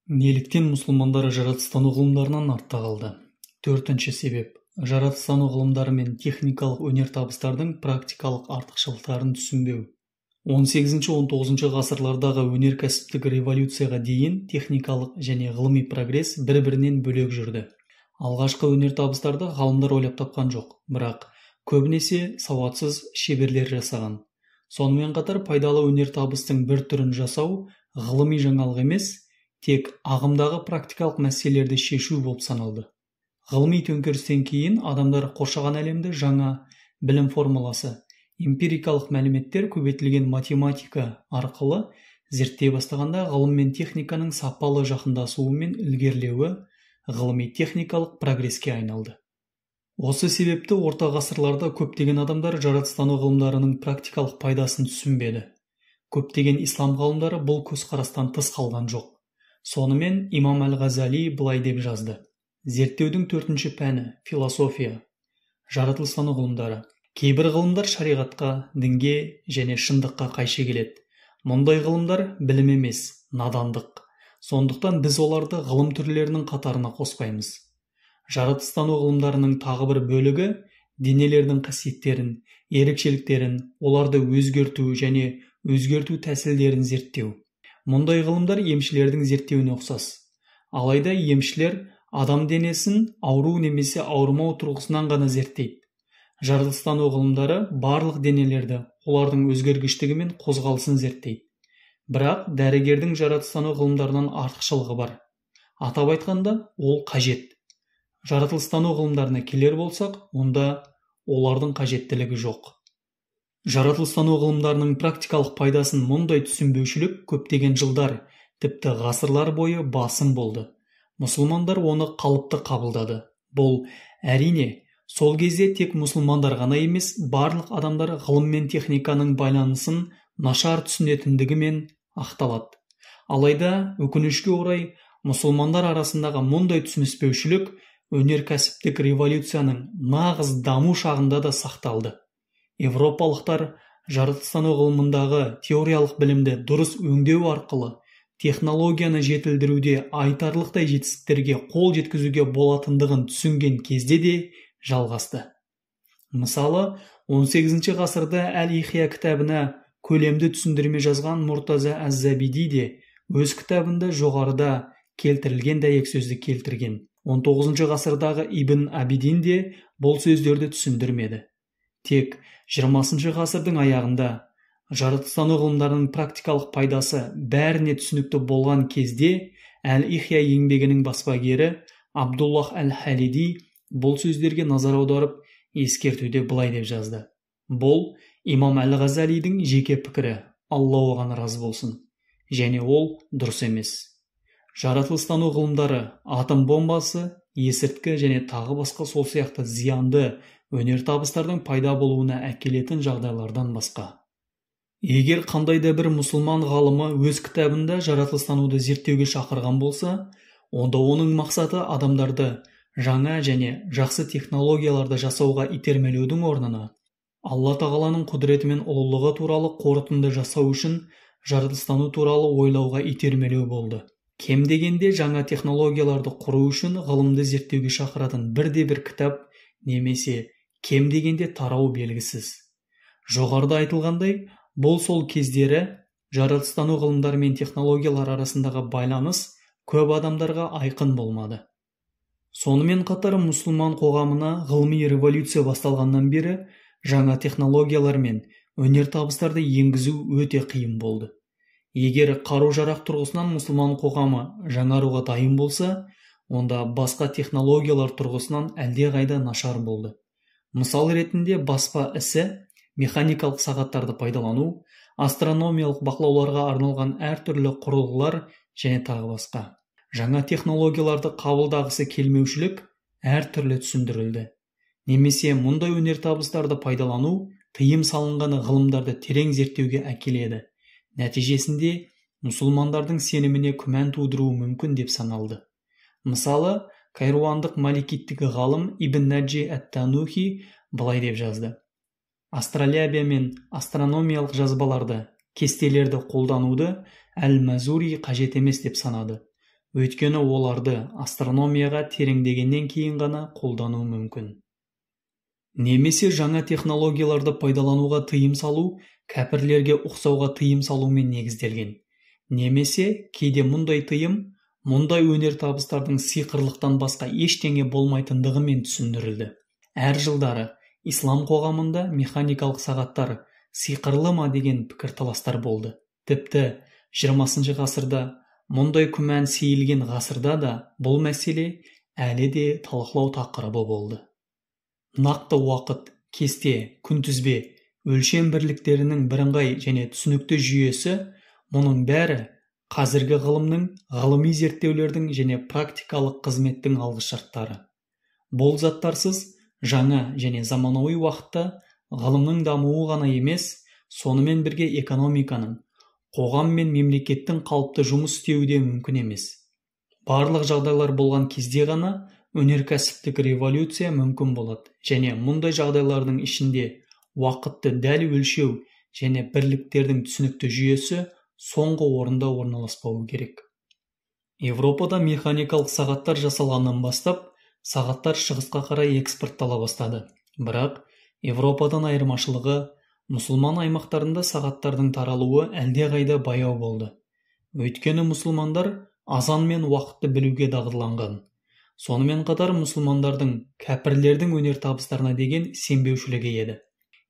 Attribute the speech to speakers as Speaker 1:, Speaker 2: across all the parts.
Speaker 1: Неліктен мұсылмандар жаратылыстану ғылымдарынан артта қалды? Төртінші себеп жаратылыстану ғылымдары мен техникалық өнертабыстардың практикалық артықшылықтарын түсінбеу. 18-19 ғасырлардағы өнеркәсіптік революцияға дейін техникалық және ғылыми прогресс бір-бірінен бөлек жүрді. Алғашқы өнертабыстарды ғалымдар ойлап тапқан жоқ, бірақ көбінесе сауатсыз шеберлер жасаған. Сонымен қатар пайдалы өнертабыстың бір түрін жасау ғылыми жаңалық емес, тек ағымдағы практикалық мәселелерді шешу болып саналды. Ғылыми төңкерістен кейін адамдар қоршаған әлемді жаңа білім формуласы, эмпирикалық мәліметтер көбейтілген математика арқылы зерттей бастағанда ғылым мен техниканың сапалы жақындасуы мен ілгерілеуі ғылыми-техникалық прогреске айналды. Осы себепті орта ғасырларда көптеген адамдар жаратылыстану ғылымдарының практикалық пайдасын түсінбеді. Көптеген ислам ғалымдары бұл көзқарастан тыс қалған жоқ. Сонымен имам әл-Ғазали былай деп жазды: зерттеудің төртінші пәні философия, жаратылыстану ғылымдары. Кейбір ғылымдар шариғатқа, дінге және шындыққа қайшы келеді. Мұндай ғылымдар білім емес, надандық. Сондықтан біз оларды ғылым түрлерінің қатарына қоспаймыз. Жаратылыстану ғылымдарының тағы бір бөлігі денелердің қасиеттерін, ерекшеліктерін, оларды өзгерту және өзгерту тәсілдерін зерттеу. Мұндай ғылымдар емшілердің зерттеуіне ұқсас. Алайда емшілер адам денесін ауру немесе ауырмау тұрғысынан ғана зерттейді. Жаратылыстану ғылымдары барлық денелерді, олардың өзгергіштігі мен қозғалысын зерттейді. Бірақ дәрігердің жаратылыстану ғылымдарынан артықшылығы бар. Атап айтқанда, ол қажет. Жаратылыстану ғылымдарына келер болсақ, онда олардың қажеттілігі жоқ. Жаратылыстану ғылымдарының практикалық пайдасын мұндай түсінбеушілік көптеген жылдар, тіпті ғасырлар бойы басым болды. Мұсылмандар оны қалыпты қабылдады. Бұл, әрине, сол кезде тек мұсылмандар ғана емес, барлық адамдар ғылым мен техниканың байланысын нашар түсінетіндігімен ақталады. Алайда, өкінішке орай, мұсылмандар арасындағы мұндай түсініспеушілік өнеркәсіптік революцияның нағыз даму шағында да сақталды. Европалықтар жаратылыстану ғылымындағы теориялық білімді дұрыс өңдеу арқылы технологияны жетілдіруде айтарлықтай жетістіктерге қол жеткізуге болатындығын түсінген кезде де жалғасты. Мысалы, 18 ғасырда Әл-Ихия кітабына көлемді түсіндірме жазған Мұртаза әз-Забиди де өз кітабында жоғарыда келтірілген дәйек сөзді келтірген. 19 ғасырдағы Ибн Абидин де бұл сөздерді түсіндірмеді. Тек 20 ғасырдың аяғында жаратылыстану ғылымдарының практикалық пайдасы бәріне түсінікті болған кезде Әл-Ихия еңбегінің баспагері Абдуллах әл-Халиди бұл сөздерге назар аударып, ескертуде былай деп жазды: бұл имам әл-Ғазалидің жеке пікірі, Алла оған разы болсын, және ол дұрыс емес. Жаратылыстану ғылымдары атом бомбасы, есірткі және тағы басқа сол сияқты зиянды өнертабыстардың пайда болуына әкелетін жағдайлардан басқа. Егер қандай да бір мұсылман ғалымы өз кітабында жаратылыстануды зерттеуге шақырған болса, онда оның мақсаты адамдарды жаңа және жақсы технологияларды жасауға итермелеудің орнына Алла тағаланың құдіреті мен ұлылығы туралы қорытынды жасау үшін жаратылыстану туралы ойлауға итермелеу болды. Кем дегенде жаңа технологияларды құру үшін ғылымды зерттеуге шақыратын бірде-бір кітап немесе кем дегенде тарау белгісіз. Жоғарыда айтылғандай, бұл сол кездері жаратылыстану ғылымдары мен технологиялар арасындағы байланыс көп адамдарға айқын болмады. Сонымен қатар мұсылман қоғамына ғылыми революция басталғаннан бері жаңа технологиялар мен өнертабыстарды енгізу өте қиын болды. Егер қару-жарақ тұрғысынан мұсылман қоғамы жаңаруға дайын болса, онда басқа технологиялар тұрғысынан әлдеқайда нашар болды. Мысал ретінде баспа ісі, механикалық сағаттарды пайдалану, астрономиялық бақылауларға арналған әртүрлі құрылғылар және тағы басқа. Жаңа технологияларды қабылдағысы келмеушілік әртүрлі түсіндірілді. Немесе мұндай өнертабыстарды пайдалану тыйым салынған ғылымдарды терең зерттеуге әкеледі. Нәтижесінде мұсылмандардың сеніміне күмән тудыруы мүмкін деп саналды. Мысалы, кайруандық маликиттік ғалым Ибн Наджи әт-Танухи былай деп жазды: астролябия мен астрономиялық жазбаларды, кестелерді қолдануды әл-Мазури қажет емес деп санады. Өйткені оларды астрономияға тереңдегеннен кейін ғана қолдану мүмкін. Немесе жаңа технологияларды пайдалануға тыйым салу кәпірлерге ұқсауға тыйым салумен негізделген. Немесе кейде мұндай тыйым мұндай өнертабыстардың сиқырлықтан басқа ештеңе болмайтындығымен түсіндірілді. Әр жылдары ислам қоғамында механикалық сағаттар сиқырлы ма деген пікірталастар болды. Тіпті 20 ғасырда мұндай күмән сейілген ғасырда да бұл мәселе әлі де талқылау тақырыбы болды. Нақты уақыт, кесте, күнтізбе, өлшем бірліктерінің бірыңғай және түсінікті жүйесі мұның бәрі қазіргі ғылымның, ғылыми зерттеулердің және практикалық қызметтің алғышарттары. Бұл заттарсыз жаңа және заманауи уақытта ғылымның дамуы ғана емес, сонымен бірге экономиканың, қоғам мен мемлекеттің қалыпты жұмыс істеуі де мүмкін емес. Барлық жағдайлар болған кезде ғана өнеркәсіптік революция мүмкін болады және мұндай жағдайлардың ішінде уақытты дәл өлшеу және бірліктердің түсінікті жүйесі соңғы орында орналаспауы керек. Европада механикалық сағаттар жасалғаннан бастап, сағаттар шығысқа қарай экспорттала бастады. Бірақ Европадан айырмашылығы, мұсылман аймақтарында сағаттардың таралуы әлдеқайда баяу болды. Өйткені мұсылмандар азан мен уақытты білуге дағдыланған. Сонымен қатар мұсылмандардың кәпірлердің өнертабыстарына деген сенбеушілігі еді.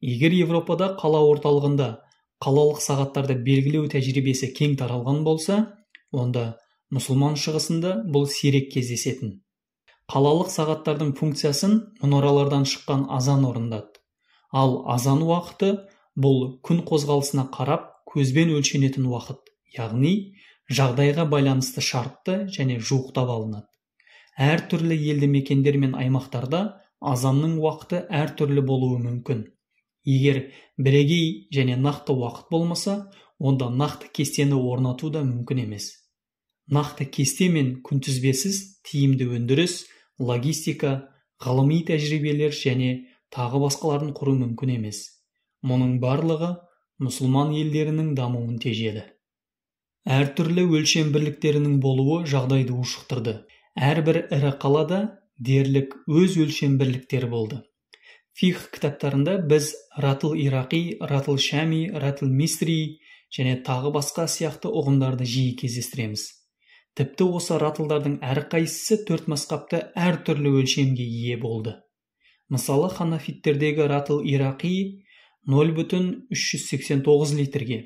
Speaker 1: Егер Европада қала орталығында қалалық сағаттарды белгілеу тәжірибесі кең таралған болса, онда мұсылман шығысында бұл сирек кездесетін. Қалалық сағаттардың функциясын мұнаралардан шыққан азан орындады. Ал азан уақыты бұл күн қозғалысына қарап көзбен өлшенетін уақыт, яғни жағдайға байланысты шартты және жуықтап алынады. Әр түрлі елді мекендер мен аймақтарда азанның уақыты әр түрлі болуы мүмкін. Егер бірегей және нақты уақыт болмаса, онда нақты кестені орнату да мүмкін емес. Нақты кесте мен күнтізбесіз тиімді өндіріс, логистика, ғылыми тәжірибелер және тағы басқаларын құру мүмкін емес. Мұның барлығы мұсылман елдерінің дамуын тежеді. Әртүрлі өлшем бірліктерінің болуы жағдайды ушықтырды. Әрбір ірі қалада дерлік өз өлшем бірліктері болды. Фиқх кітаптарында біз ратл ирақи, ратл шами, ратл мисри және тағы басқа сияқты ұғымдарды жиі кездестіреміз. Тіпті осы ратлдардың әрқайсысы төрт мазхабты әртүрлі өлшемге ие болды. Мысалы, ханафиттердегі ратл ирақи 0,389 литрге,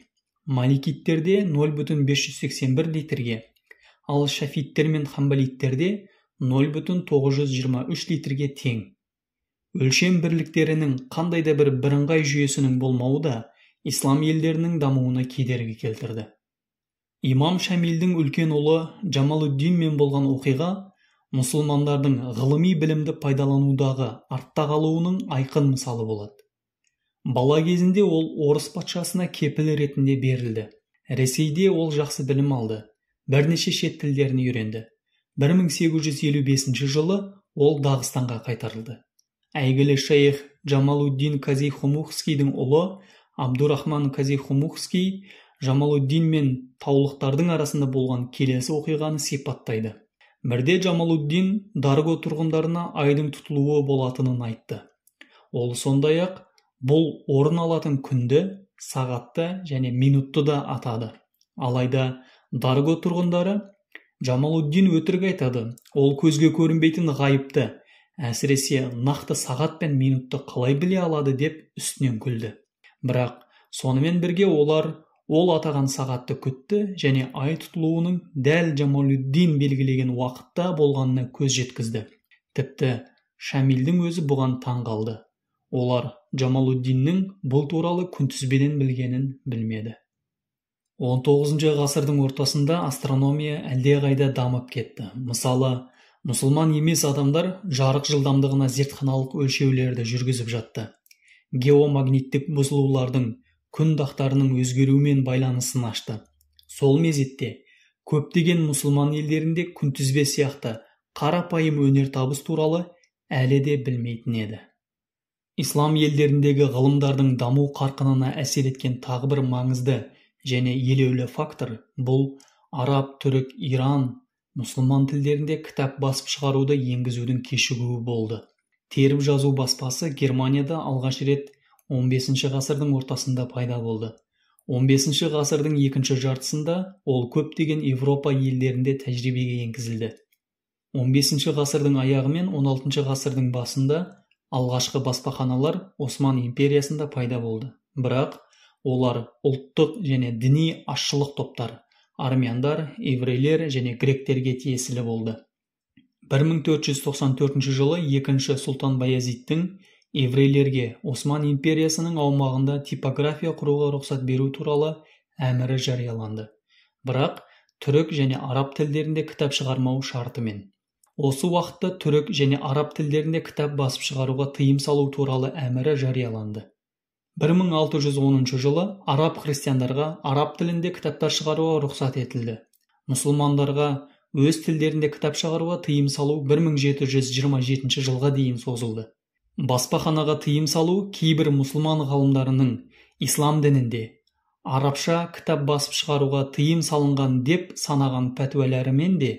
Speaker 1: маликиттерде 0,581 литрге, ал шафиттер мен хамбалиттерде 0,923 литрге тең. Өлшем бірліктерінің қандай да бір бірыңғай жүйесінің болмауы да ислам елдерінің дамуына кедергі келтірді. Имам Шамилдің үлкен ұлы Джамалуддинмен болған оқиға мұсылмандардың ғылыми білімді пайдаланудағы артта қалуының айқын мысалы болады. Бала кезінде ол орыс патшасына кепіл ретінде берілді. Ресейде ол жақсы білім алды, бірнеше шет тілдерін үйренді. 1855 жылы ол Дағыстанға қайтарылды. Әйгілі шейх Джамалуддин Казихумухскийдің ұлы Абдурахман Казихумухский Джамалуддин мен таулықтардың арасында болған келесі оқиғаны сипаттайды. Бірде Джамалуддин Дарго тұрғындарына айдың тұтылуы болатынын айтты. Ол сондай-ақ бұл орын алатын күнді, сағатты және минутты да атады. Алайда Дарго тұрғындары Джамалуддин өтірік айтады, ол көзге көрінбейтін ғайыпты, әсіресе нақты сағат пен минутты қалай біле алады деп үстінен күлді. Бірақ сонымен бірге олар ол атаған сағатты күтті және ай тұтылуының дәл Джамалуддин белгілеген уақытта болғанына көз жеткізді. Тіпті Шамилдің өзі бұған таң қалды. Олар Джамалуддиннің бұл туралы күнтізбеден білгенін білмеді. 19 ғасырдың ортасында астрономия әлдеқайда дамып кетті. Мысалы, мұсылман емес адамдар жарық жылдамдығына зертханалық өлшеулерді жүргізіп жатты. Геомагниттік бұзылулардың күн дақтарының өзгеруімен байланысын ашты. Сол мезетте көптеген мұсылман елдерінде күнтізбе сияқты қарапайым өнертабыс туралы әлі де білмейтін еді. Ислам елдеріндегі ғылымдардың даму қарқынына әсер еткен тағы бір маңызды және елеулі фактор бұл араб, түрік, Иран, Мұсылман тілдерінде кітап басып шығаруды енгізудің кешігуі болды. Теріп жазу баспасы Германияда алғаш рет 15 ғасырдың ортасында пайда болды. 15 ғасырдың екінші жартысында ол көптеген Европа елдерінде тәжірибеге енгізілді. 15 ғасырдың аяғы мен 16 ғасырдың басында алғашқы баспаханалар Осман империясында пайда болды. Бірақ олар ұлттық және діни азшылық топтар, армяндар, еврейлер және гректерге тиесілі болды. 1494 жылы екінші Сұлтан Баязиттің еврейлерге Осман империясының аумағында типография құруға рұқсат беру туралы әмірі жарияланды. Бірақ түрік және араб тілдерінде кітап шығармау шартымен. Осы уақытта түрік және араб тілдерінде кітап басып шығаруға тыйым салу туралы әмірі жарияланды. 1610 жылы араб христиандарға араб тілінде кітаптар шығаруға рұқсат етілді. Мұсылмандарға өз тілдерінде кітап шығаруға тыйым салу 1727 жылға дейін созылды. Баспаханаға тыйым салу кейбір мұсылман ғалымдарының ислам дінінде арабша кітап басып шығаруға тыйым салынған деп санаған пәтуаларымен де,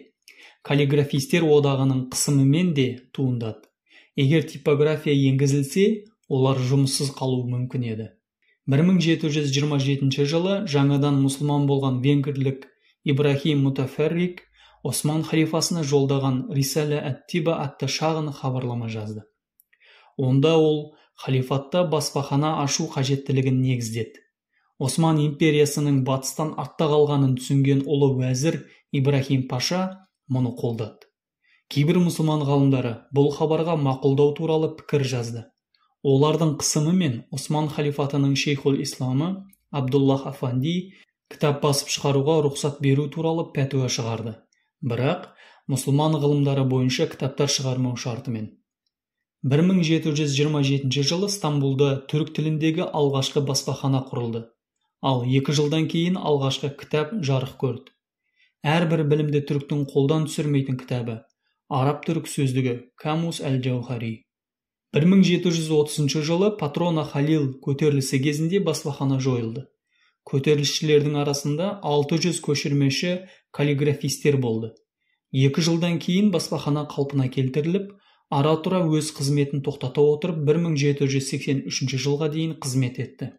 Speaker 1: каллиграфистер одағының қысымымен де туындады. Егер типография енгізілсе, олар жұмыссыз қалуы мүмкін еді. 1727 жылы жаңадан мұсылман болған венгрлік Ибрахим Мутаферрик Осман халифасына жолдаған Рисала әт-Тиба атты шағын хабарлама жазды. Онда ол халифатта баспахана ашу қажеттілігін негіздеді. Осман империясының батыстан артта қалғанын түсінген ұлы уәзір Ибрахим Паша мұны қолдады. Кейбір мұсылман ғалымдары бұл хабарға мақұлдау туралы пікір жазды. Олардың қысымымен Осман халифатының шейхул исламы Абдуллах Афанди кітап басып шығаруға рұқсат беру туралы пәтуа шығарды. Бірақ мұсылман ғылымдары бойынша кітаптар шығармау шартымен. 1727 жылы Стамбулда түрік тіліндегі алғашқы баспахана құрылды. Ал 2 жылдан кейін алғашқы кітап жарық көрді. Әрбір білімді түріктің қолдан түсірмейтін кітабы араб-түрік сөздігі Камус әл-Джаухари. 1730 жылы Патрона Халил көтерілісі кезінде баспахана жойылды. Көтерілісшілердің арасында 600 көшірмеші каллиграфистер болды. 2 жылдан кейін баспахана қалпына келтіріліп, ара-тұра өз қызметін тоқтата отырып 1783 жылға дейін қызмет етті.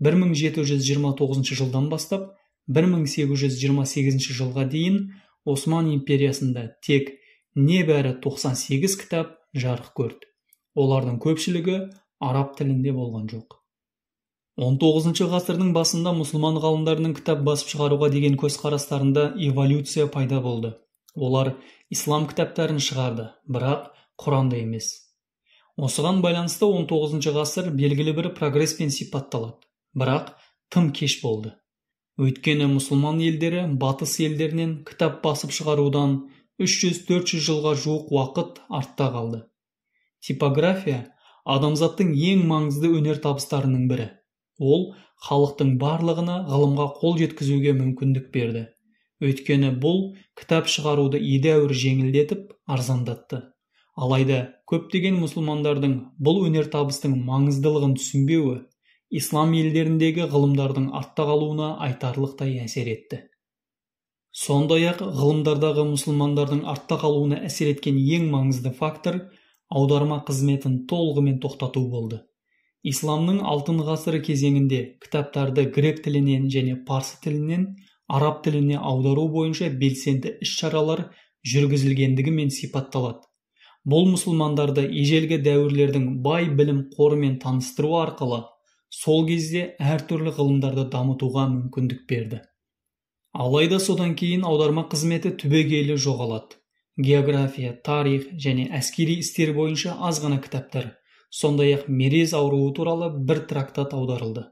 Speaker 1: 1729 жылдан бастап 1828 жылға дейін Осман империясында тек небәрі 98 кітап жарық көрді. Олардың көпшілігі араб тілінде болған жоқ. 19 ғасырдың басында мұсылман ғалымдарының кітап басып шығаруға деген көзқарастарында эволюция пайда болды. Олар ислам кітаптарын шығарды, бірақ Құранды емес. Осыған байланысты 19 ғасыр белгілі бір прогреспен сипатталады, бірақ тым кеш болды. Өйткені мұсылман елдері батыс елдерінен кітап басып шығарудан 300-400 жылға жуық уақыт артта қалды. Типография адамзаттың ең маңызды өнертабыстарының бірі. Ол халықтың барлығына ғылымға қол жеткізуге мүмкіндік берді. Өйткені бұл кітап шығаруды едәуір жеңілдетіп, арзандатты. Алайда көптеген мұсылмандардың бұл өнертабыстың маңыздылығын түсінбеуі ислам елдеріндегі ғылымдардың артта қалуына айтарлықтай әсер етті. Сондай-ақ ғылымдардағы мұсылмандардың артта қалуына әсер еткен ең маңызды фактор аударма қызметін толығымен тоқтату болды. Исламның алтын ғасыры кезеңінде кітаптарды грек тілінен және парсы тілінен араб тіліне аудару бойынша белсенді іс-шаралар жүргізілгендігімен сипатталады. Бұл мұсылмандарды ежелгі дәуірлердің бай білім қорымен таныстыру арқылы сол кезде әртүрлі ғылымдарды дамытуға мүмкіндік берді. Алайда содан кейін аударма қызметі түбегейлі жоғалады. География, тарих және әскери істер бойынша аз ғана кітаптар, сондай-ақ мерез ауруы туралы бір трактат аударылды.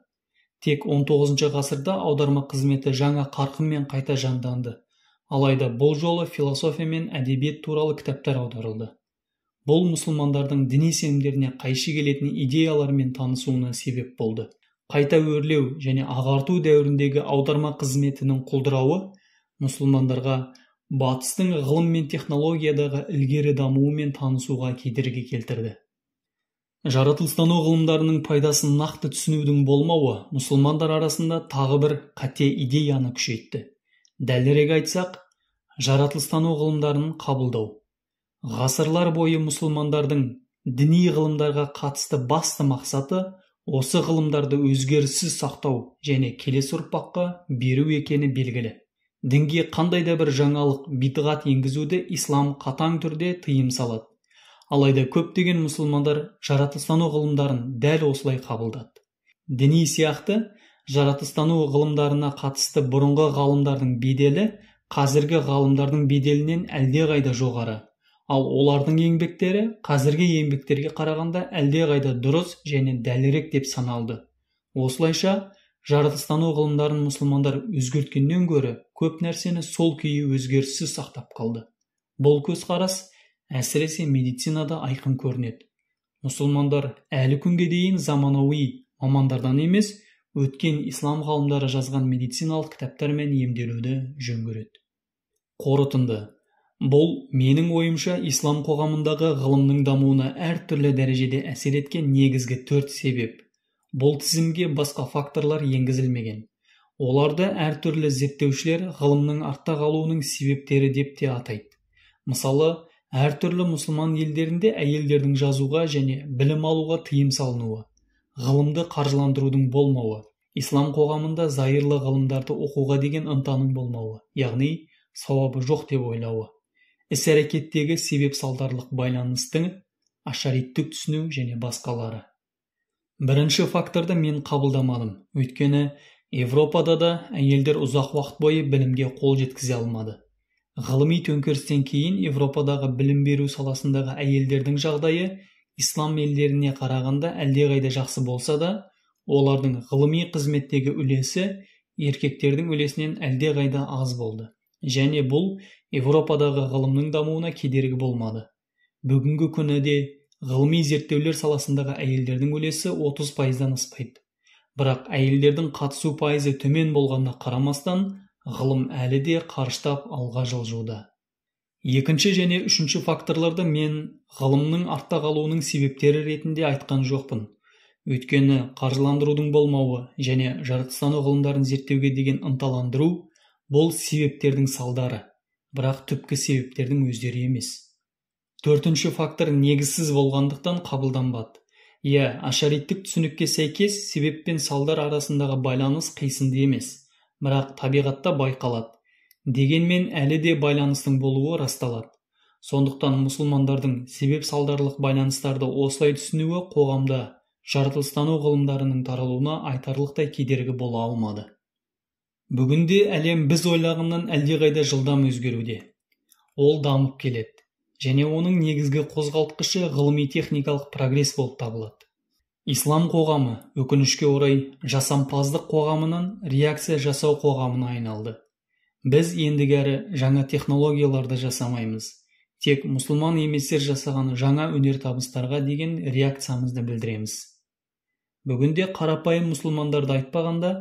Speaker 1: Тек 19 ғасырда аударма қызметі жаңа қарқынмен қайта жанданды. Алайда бұл жолы философия мен әдебиет туралы кітаптар аударылды. Бұл мұсылмандардың діни сенімдеріне қайшы келетін идеялармен танысуына себеп болды. Қайта өрлеу және ағарту дәуіріндегі аударма қызметінің құлдырауы мұсылмандарға батыстың ғылым мен технологиядағы ілгері дамуымен танысуға кедергі келтірді. Жаратылыстану ғылымдарының пайдасын нақты түсінудің болмауы мұсылмандар арасында тағы бір қате идеяны күшейтті. Дәлірек айтсақ, Жаратылыстану ғылымдарын қабылдау. Ғасырлар бойы мұсылмандардың діни ғылымдарға қатысты басты мақсаты осы ғылымдарды өзгеріссіз сақтау және келесі ұрпаққа беру екені белгілі. Дінге қандай да бір жаңалық, бидғат енгізуді ислам қатаң түрде тыйым салады. Алайда көптеген мұсылмандар жаратылыстану ғылымдарын дәл осылай қабылдады. Діни сияқты жаратылыстану ғылымдарына қатысты бұрынғы ғалымдардың беделі қазіргі ғалымдардың беделінен әлдеқайда жоғары. Ал олардың еңбектері қазіргі еңбектерге қарағанда әлдеқайда дұрыс және дәлірек деп саналды. Осылайша, жаратылыстану ғылымдарын мұсылмандар өзгерткеннен гөрі көп нәрсені сол күйі өзгеріссіз сақтап қалды. Бұл көзқарас әсіресе медицинада айқын көрінеді. Мұсылмандар әлі күнге дейін заманауи мамандардан емес, өткен ислам ғалымдары жазған медициналық кітаптармен емделуді жөн көреді. Қорытынды. Бұл, менің ойымша, ислам қоғамындағы ғылымның дамуына әртүрлі дәрежеде әсер еткен негізгі 4 себеп. Бұл тізімге басқа факторлар енгізілмеген. Оларды әртүрлі зерттеушілер ғылымның артта қалуының себептері деп те атайды. Мысалы, әртүрлі мұсылман елдерінде әйелдердің жазуға және білім алуға тыйым салынуы, ғылымды қаржыландырудың болмауы, ислам қоғамында зайырлы ғылымдарды оқуға деген ынтаның болмауы, яғни сауабы жоқ деп ойлауы, іс-әрекеттегі себеп-салдарлық байланыстың ашариттік түсіну және басқалары. Бірінші факторды мен қабылдамадым, өйткені Европада да әйелдер ұзақ уақыт бойы білімге қол жеткізе алмады. Ғылыми төңкерістен кейін Европадағы білім беру саласындағы әйелдердің жағдайы ислам елдеріне қарағанда әлдеқайда жақсы болса да, олардың ғылыми қызметтегі үлесі еркектердің үлесінен әлдеқайда аз болды. Және бұл Европадағы ғылымның дамуына кедергі болмады. Бүгінгі күні де ғылыми зерттеулер саласындағы әйелдердің үлесі 30%-дан аспайды. Бірақ әйелдердің қатысу пайызы төмен болғанына қарамастан, ғылым әлі де қарыштап алға жылжуда. Екінші және үшінші факторларды мен ғылымның артта қалуының себептері ретінде айтқан жоқпын. Өйткені қаржыландырудың болмауы және жаратылыстану ғылымдарын зерттеуге деген ынталандыру бұл себептердің салдары, бірақ түпкі себептердің өздері емес. Төртінші фактор негізсіз болғандықтан қабылданбады. Иә, ашариттік түсінікке сәйкес себеп пен салдар арасындағы байланыс қисынды емес, бірақ табиғатта байқалады. Дегенмен әлі де байланыстың болуы расталады. Сондықтан мұсылмандардың себеп-салдарлық байланыстарды осылай түсінуі қоғамда жаратылыстану ғылымдарының таралуына айтарлықтай кедергі бола алмады. Бүгінде әлем біз ойлағаннан әлдеқайда жылдам өзгеруде. Ол дамып келеді және оның негізгі қозғалтқышы ғылыми-техникалық прогресс болып табылады. Ислам қоғамы, өкінішке орай, жасампаздық қоғамынан реакция жасау қоғамына айналды. Біз ендігәрі жаңа технологияларды жасамаймыз. Тек мұсылман еместер жасаған жаңа өнертабыстарға деген реакциямызды білдіреміз. Бүгінде қарапайым мұсылмандарды айтпағанда,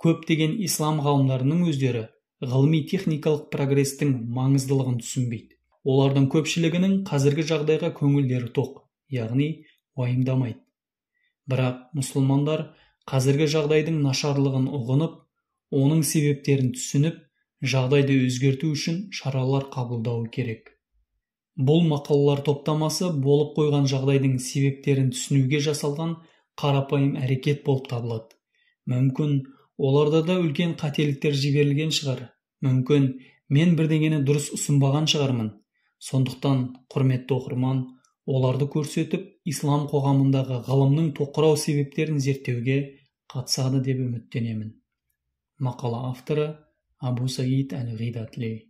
Speaker 1: көптеген ислам ғалымдарының өздері ғылыми-техникалық прогрестің маңыздылығын түсінбейді. Олардың көпшілігінің қазіргі жағдайға көңілдері тоқ, яғни уайымдамайды. Бірақ мұсылмандар қазіргі жағдайдың нашарлығын ұғынып, оның себептерін түсініп, жағдайды өзгерту үшін шаралар қабылдауы керек. Бұл мақалалар топтамасы болып қойған жағдайдың себептерін түсінуге жасалған қарапайым әрекет болып табылады. Мүмкін, оларда да үлкен қателіктер жіберілген шығар. Мүмкін, мен бірдеңені дұрыс ұсынбаған шығармын. Сондықтан, құрметті оқырман, оларды көрсетіп, ислам қоғамындағы ғылымның тоқырау себептерін зерттеуге қатысады деп үміттенемін. Мақала авторы Абу Саид әл-Ғидатли.